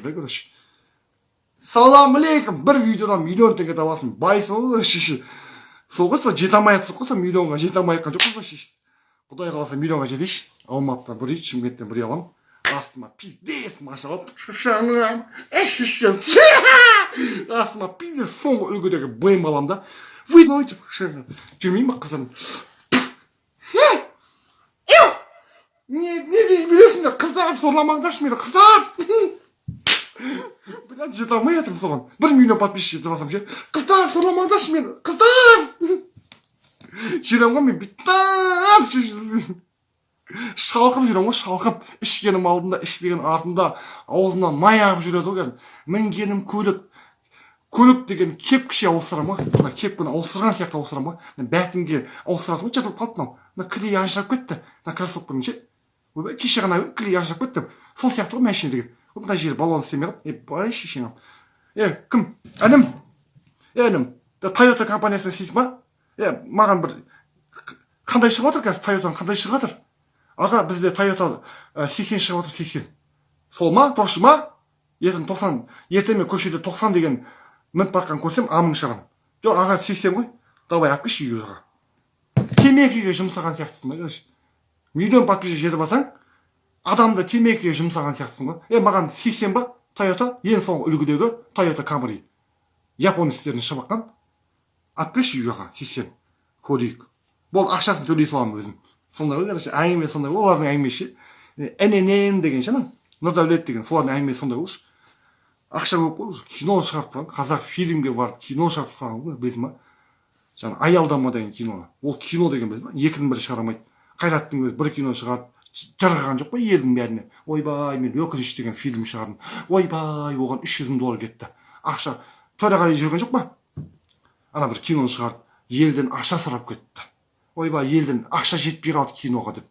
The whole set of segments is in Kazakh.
Да, короче, салам алейкум. Бір видеодан миллион теңге табасың, байсың ғой, короче. Ше, сол ғой, сол жете алмай жатсың ғой, сол миллионға жете алмай жатқан жоқпыз ба, шеш? Құдай қаласа, миллионға жетейінші. Алматыдан бір үй, Шымкенттен бір үй аламын. Астыма пиздец машина алып, астыма пиздец соңғы үлгідегі БМ аламын да, вы жүрмеймін ба қыздарым? Не деп бересіңдер? Қыздар, сорламаңдаршы мені, қыздар. Бля, жете алмай жатырмын соған. 1 миллион подписчик жетіп алсам ше, қыздар, сорламаңдаршы мені, қыздар. Жүремін ғой мен бүйтіп, шалқып жүремін ғой, шалқып. Ішкенім алдында, ішпеген артында, аузымнан май ағып жүреді ғой кәдімгі. Мінгенім көлік, көлік деген кепкіше ауыстырамын ғой, мына кепканы ауыстырған сияқты ауыстырамын ғой. Мына бәтінге ауыстырасың ғой, жыртылып қалды мынау, мына клей ажырап кетті мына кроссовканың ше. Ойбай, кеше ғана клей ажырап кетті. Сол сияқты ғой машина деген. Мына жері баллон істемей қалды. Е, бай шешең. Е, кім, інім? Е, інім, Тойота компаниясында істейсің ба? Е, маған бір қандай шығып жатыр қазір, Тойотаның қандай шығып жатыр? Аға, бізде Тойота 80 шығып жатыр, 80. Сол ма, тоқшы ма? Ертең 90, ертең мен көшеде 90 деген мініп бара жатқанын көрсем, амың шығарамын. Жоқ, аға, 80 ғой, давай, алып келші үйге, аға. Темекіге жұмсаған сияқтысың да, короче. Миллион подписчик жетіп алсаң, адамды темекіге жұмсаған сияқтысың ғой. Е, маған 80 ба, Тойота, ең соңғы үлгідегі Тойота Камри, японецтердің шығып жатқан, алып келші үйге, аға, 80, көрейік. Болды, ақшасын төлей саламын өзім. Сондай ғой, короче, әңгіме сондай ғой. Олардың әңгімесі ше, ннн деген ше, анау Нұрдәулет деген, солардың әңгімесі сондай ғой. Уже ақша көп қой, уже кино шығарып тастаған, Қазақ фильмге барып кино шығарып тастаған ғой, білесің ба, жаңа «Аялдама» деген киноны. Ол кино деген, білесің ба, екінің бірі шығара алмайды. Қайраттың өзі бір кино шығарып жырғаған жоқ па елдің бәріне? «Ойбай, мен «Өкініш» деген фильм шығардым, ойбай, оған 300 000 доллар кетті ақша». Төреғали жүрген жоқ па, ана бір киноны шығарып, елден ақша сұрап кетті, ойбай, елден ақша жетпей қалды киноға деп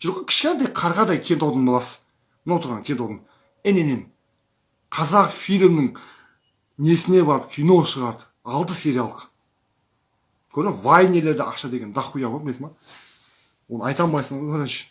жүр ғой. Кішкентай қарғадай Кентаудың баласы, мынау тұрған Кентаудың ннн, Қазақ фильмнің несіне барып кино шығарды, алты сериалдық. Көрдің, вайнерлерде ақша деген дохуя ғой, білесің ба? Оны айта алмайсың ғой, короче.